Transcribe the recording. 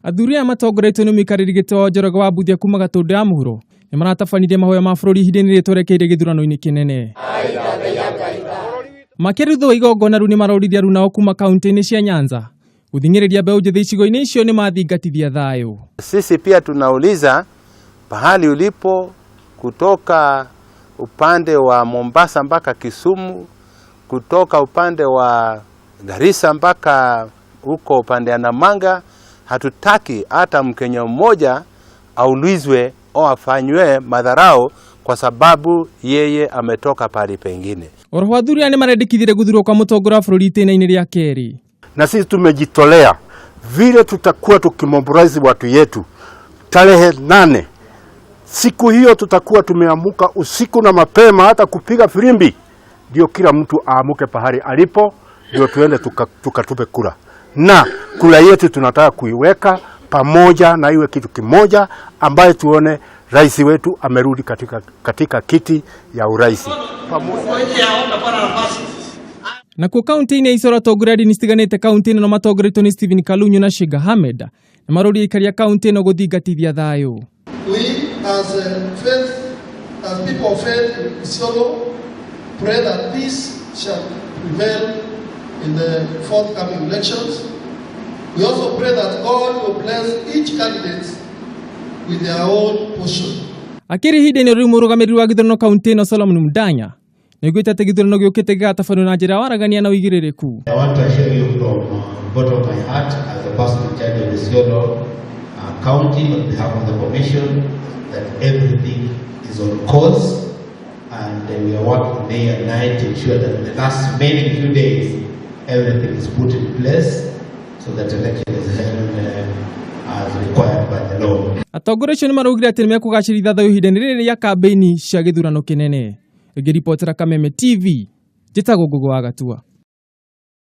Athuri aya matongoretio nĩ mũikarĩri gĩtĩ wa Njoroge wa Mbuthia kuma Gatũndũ ya mũhuro nĩ maratabanirie mahoya ma bũrũri ihinda-inĩ rĩrĩ twerekeire gĩthurano-inĩ kĩnene. Makĩria thutha wa igongona rĩu nĩ maroririe arunao kuma kaunti-inĩ cia Nyanza gũthing'ĩrĩria mbeũ njĩthĩ icigo-inĩ icio nĩ mathingatithia thayũ. Sisi pia tunauliza pahali ulipo kutoka upande wa Mombasa mpaka Kisumu, kutoka upande wa Garissa mpaka huko upande ya Namanga, hatutaki hata Mkenya mmoja aulizwe au afanywe madharau kwa sababu yeye ametoka pahali pengine. Oroho athuri aya nĩ marendekithirie gũthurwo kwa mũtongoria wa bũrũri itĩna-inĩ rĩa kerĩ. Na sisi tumejitolea vile tutakuwa tukimobilize watu yetu tarehe 8. Siku hiyo tutakuwa tumeamuka usiku na mapema, hata kupiga filimbi, ndio kila mtu aamuke pahali alipo, ndio tuende tukatupe kura. Na kura yetu tunataka kuiweka pamoja na iwe kitu kimoja ambaye tuone rais wetu amerudi katika kiti ya urais. Nakuo kaunti-inĩ ya Isiolo atongoria a ndini citiganĩte kaunti-inĩ ĩno matongoretio nĩ Stephen Kalunyu na Shiga Ahmed nĩ marũria aikari a kaunti ĩno gũthingatithia thayũ. We as faith, as people of faith in Isiolo, pray that peace shall prevail in the forthcoming elections. We also pray that God will bless each candidate with their own portion. Akĩrĩ ihinda-inĩ rĩu mũrũgamĩrĩri wa gĩthurano kaunti ĩno Solomon Mudanya nĩaugĩte atĩ gĩthurano gĩũkĩte gĩgatabanio na njĩra ya waragania na ũigĩrĩrĩku. I want to assure you from bottom of my heart as the person in charge of Isiolo County on behalf of the Commission that everything is on course and we are working day and night to ensure that in the last remaining few days everything is put in place so that election is held as required by the law. Atongoria acio nĩ maraugire atĩ nĩ mekũgacĩrithia thayũ ihinda-inĩ rĩrĩ rĩa kambĩini cia gĩthurano kĩnene. Ngĩribotera Kameme TV, njĩtagwo Ngũgũ wa Gatua.